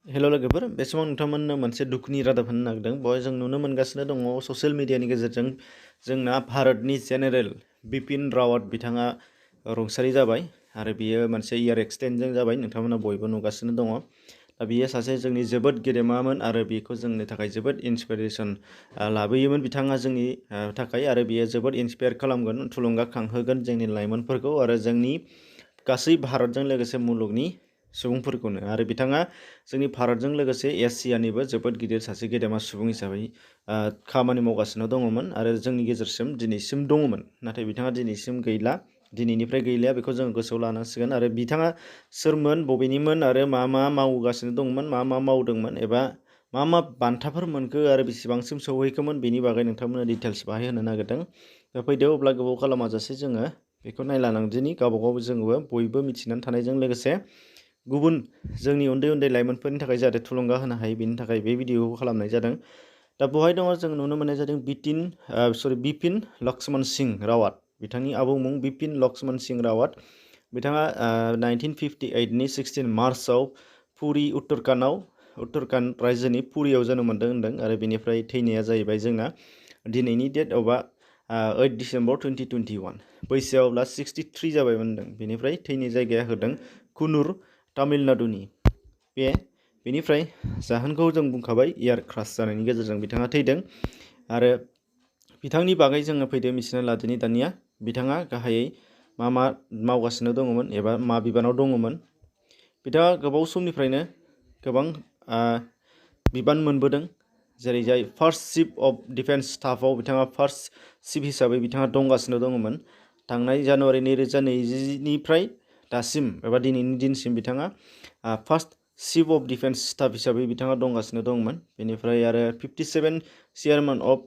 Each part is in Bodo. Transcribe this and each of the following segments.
हेल' लोगोफोर बे समाव नोंथांमोननो मोनसे दुखुनि रादाब होनो नागिरदों बेवहाय जों नुनो मोनगासिनो दङ ससियेल मिडियानि गेजेरजों जोंना भारतनि जेनेरेल बिपिन रावत बिथाङा रुंसारि जाबाय आरो बियो मोनसे इयार एक्सटेन्डजों जाबाय नोंथांमोना बयबो नुगासिनो दङ दा बियो सासे जोंनि जोबोद गेदेमामोन आरो बेखौ जोंनि थाखाय जोबोद इन्सपिरेसन लाबोयोमोन बिथाङा जोंनि थाखाय आरो बियो जोबोद इन्सपायार खालामगोन थुलुंगाखांहोगोन जोंनि लाइमोनफोरखौ आरो जोंनि गासै भारतजों लोगोसे मुलुगनि सुबुंफोरखौनो आरो बिथाङा जोंनि भारतजों लोगोसे एसियानिबो जोबोद गिदिर सासे गेदेमा सुबुं हिसाबै खामानि मावगासिनो दङमोन आरो जोंनि गेजेरसिम दिनैसिम दङमोन नाथाय बिथाङा दिनैसिम गैला दिनैनिफ्राय गैलिया बेखौ जों गोसोआव लानांसिगोन आरो बिथाङा सोरमोन बबेनिमोन आरो मा मावगासिनो दंमोन मा मावदोंमोन एबा मा बान्थाफोर मोनखो आरो बेसेबांसिम सौहैखोमोन बेनि बागै नोंथांमोननो डिटेल्स बाहाय होनो नागिरदों दा फैदो अब्ला गोबाव खालामाजासे जोङो बेखौ नायलांदिनि गावबागाव जोङो बयबो मिथिनानै थानायजों लोगोसे गुबुन जोंनि उन्दै उन्दै लाइमोनफोरनि थाखाय जाहाथे थुलुंगा होनो हायो बेनि थाखाय बे भिडिअखौ खालामनाय जादों दा बेवहाय दङ जों नुनो मोननाय जादों बिपिन लक्ष्मण सिंह रावत बिथांनि आबुं मुं बिपिन लक्ष्मण सिंह रावत बिथाङा 1958नि 16 मार्चआव पुरी उत्तराखन्ड रायजोनि पुरियाव जोनोम मोनदों होनदों आरो बेनिफ्राय थैनाया जाहैबाय जोंना दिनैनि डेट अबा 8 डिसेम्बर 2021 बैसोआव अब्ला 63 जाबायमोन होनदों बेनिफ्राय थैनाय जायगाया होदों कुनुर तामिलनाडुनि बेनिफ्राय जाहोनखौ जों बुंखाबाय एयार क्रास जानायनि गेजेरजों बिथाङा थैदों आरो बिथांनि बागै जोङो फैदो मिथिना लादिनि दानिया बिथाङा गाहायै मा मावगासिनो दङमोन एबा मा बिबानाव दङमोन बिथाङा गोबाव समनिफ्रायनो गोबां बिबान मोनबोदों जेरैजाय फार्स्ट चिफ अफ डिफेन्स स्टाफआव बिथाङा फार्स्ट चिफ हिसाबै बिथाङा दंगासिनो दङमोन थांनाय जानुवारि 2020निफ्राय दासिम एबा दिनैनि दिनसिम बिथाङा first chief of defence staff हिसाबै बिथाङा दंगासिनो दंमोन बेनिफ्राय आरो 57 चेयारमेन अफ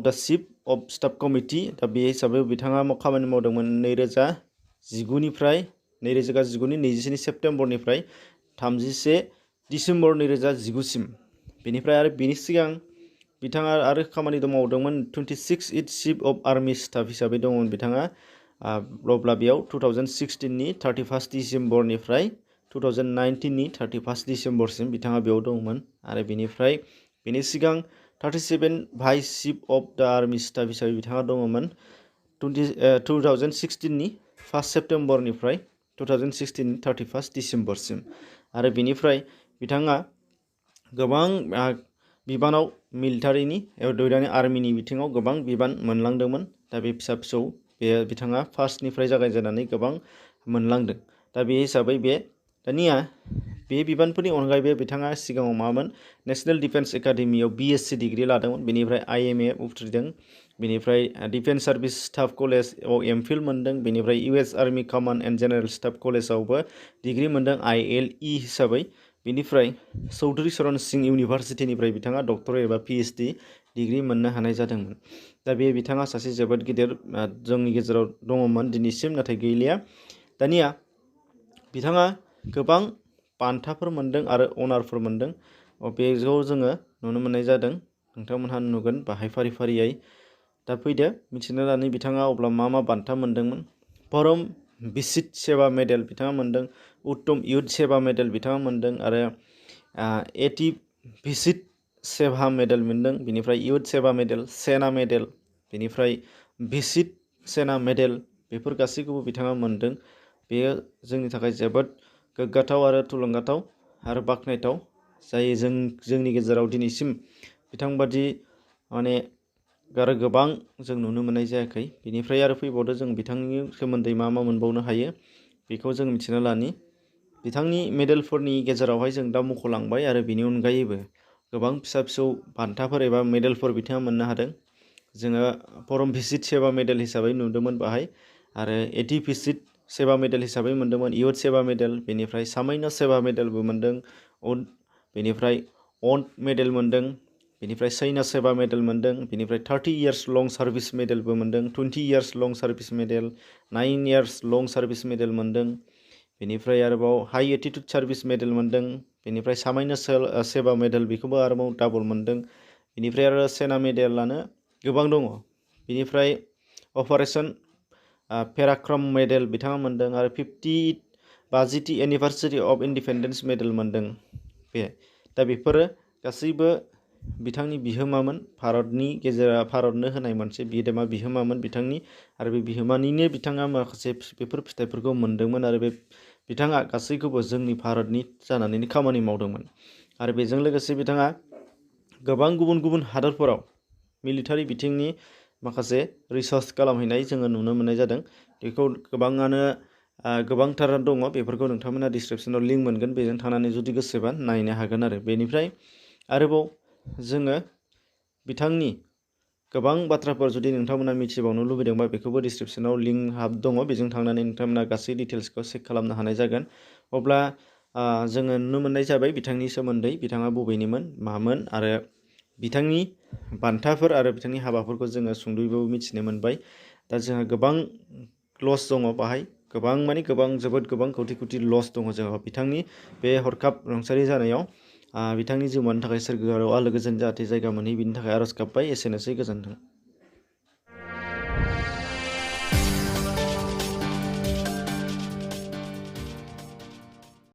द चिफ अफ स्टाफ कमिटि दा बे हिसाबै बिथाङा खामानि मावदोंमोन 2019निफ्राय 2019नि 22 सेप्तेम्बरनिफ्राय 31 डिसेम्बर 2019सिम बेनिफ्राय आरो बेनि सिगां बिथाङा आरो खामानि मावदोंमोन 26 चिफ अफ आर्मि स्टाफ हिसाबै दंमोन बिथाङा अब्ला बेयाव 2016नि 31 डिसेम्बरनिफ्राय 2019नि 31 डिसेम्बरसिम बिथाङा बेयाव दंमोन आरो बेनिफ्राय बेनि सिगां 37 भाइस चिफ अफ द आर्मि स्टाफ हिसाबै बिथाङा दङमोन 2016नि 1 सेप्तेम्बरनिफ्राय 2016नि 31 डिसेम्बरसिम आरो बेनिफ्राय बिथाङा गोबां बिबानाव मिलिटारिनि एबा आर्मिनि बिथिङाव गोबां बिबान मोनलांदोंमोन दा बे फिसा फिसौ बे बिथाङा फार्स्टनिफ्राय जागायजेननानै गोबां मोनलांदों दा बे हिसाबै दानिया बे बिबानफोरनि अनगायैबो बिथाङा सिगाङाव मामोन नेशनेल डिफेन्स एकाडेमियाव BSc डिग्री लादोंमोन बेनिफ्राय IMA उथ्रिदों बेनिफ्राय डिफेन्स सार्भिस स्टाफ कलेजाव MPhil मोनदों बेनिफ्राय US army command and general staff कलेजावबो डिग्री मोनदों ILE हिसाबै बेनिफ्राय चौधरी चरण सिंह इउनिभार्सिटिनिफ्राय बिथाङा डक्टरेट एबा PhD डिग्री मोननो हानाय जादोंमोन दा बे बिथाङा सासे जोबोद गिदिर जोंनि गेजेराव दङमोन दिनैसिम नाथाय गैलिया दानिया बिथाङा गोबां बान्थाफोर मोनदों आरो अनारफोर मोनदों बेखौ जोङो नुनो मोननाय जादों नोंथांमोनहा नुगोन बाहाय फारि फारियै दा फैदो मिथिनो लानि बिथाङा अब्ला मा बान्था मोनदोंमोन परम भिसित सेवा मेडेल बिथाङा मोनदों उत्तम युथ सेवा मेडेल बिथाङा मोनदों आरो 80 भिसित सेवा मेडेल मोनदों बेनिफ्राय युथ सेवा मेडेल सेना मेडेल बेनिफ्राय भिसित सेना मेडेल बेफोर गासैखौबो बिथाङा मोनदों बेयो जोंनि थाखाय जोबोद गोग्गाथाव आरो थुलुंगाथाव आरो बाख्नायथाव जाय जोंनि गेजेराव दिनैसिम बिथांबादि माने आरो गोबां जों नुनो मोननाय जायाखै बेनिफ्राय आरो फैबावदो जों बिथांनि सोमोन्दै मा मोनबावनो हायो बेखौ जों मिथिना लानि बिथांनि मेडेलफोरनि गेजेरावहाय जों दा मख'लांबाय आरो बेनि अनगायैबो गोबां फिसा फिसौ बान्थाफोर एबा मेडेलफोर बिथाङा मोननो हादों जोङो परम भिसित सेवा मेडेल हिसाबै नुदोंमोन बाहाय आरो 80 भिसित सेवा मेडेल हिसाबै मोनदोंमोन युथ सेवा मेडेल बेनिफ्राय सामान्य सेवा मेडेलबो मोनदों बेनिफ्राय अन मेडेल मोनदों बेनिफ्राय सैन्य सेवा मेडेल मोनदों बेनिफ्राय 30 इयार्स लं सार्भिस मेडेलबो मोनदों 20 इयार्स लं सार्भिस मेडेल 9 इयार्स लं सार्भिस मेडेल मोनदों बेनिफ्राय आरोबाव हाई एटिट्युड सार्भिस मेडेल मोनदों बेनिफ्राय सामान्य सेवा मेडेल बेखौबो आरोबाव डाबल मोनदों बेनिफ्राय आरो सेना मेडेलानो गोबां दङ बेनिफ्राय अपारेशन पेराक्रम मेडेल बिथाङा मोनदों आरो 50th anniversary of independence medal मोनदों दा बेफोरो गासैबो बिथांनि बिहोमामोन, भारतनो होनाय मोनसे गेदेमा बिहोमामोन बिथांनि, आरो बे बिहोमानिनो बिथाङा माखासे बेफोर फिथाइफोरखौ मोन्दोंमोन, आरो बे बिथाङा गासैखौबो जोंनि भारतनि जानानैनो खामानि मावदोंमोन। आरो बेजों लोगोसे बिथाङा गोबां गुबुन गुबुन हादरफोराव मिलिटारि बिथिंनि माखासे रिसार्च खालामहैनाय जोङो नुनो मोननाय जादों। बेखौ गोबांथार दङ, बेफोरखौ नोंथांमोना डिसक्रिपसनाव लिंक मोनगोन, बेजों थांनानै जुदि गोसोबा नायनो हागोन। आरो बेनिफ्राय आरोबाव जोङो बिथांनि गोबां बाथ्राफोर जुदि नोंथांमोना मिथिबावनो लुबैदोंबा बेखौबो डिसक्रिपसनाव लिंक दङ, बेजों थांनानै नोंथांमोना गासै डिटेल्सखौ चेक खालामनो हानाय जागोन। अब्ला जोङो नुनो मोननाय जाबाय बिथांनि सोमोन्दै, बिथाङा बबेनिमोन मामोन, आरो बिथांनि बान्थाफोर आरो बिथांनि हाबाफोरखौ जोङो सुंद'यैबाबो मिथिनो मोनबाय। दा जोंहा गोबां लस दङ बाहाय, गोबां जोबोद गोबां कौटि लस दङ जोंहा बिथांनि बे हरखाब रुंसारि जानायाव। बिथांनि जिउमानि थाखाय सोरगोआव आलो गोजोन जाहाथे जायगा मोनहैयो, बिनि थाखाय आर'ज गाबबाय। एसेनोसै, गोजोन्थों।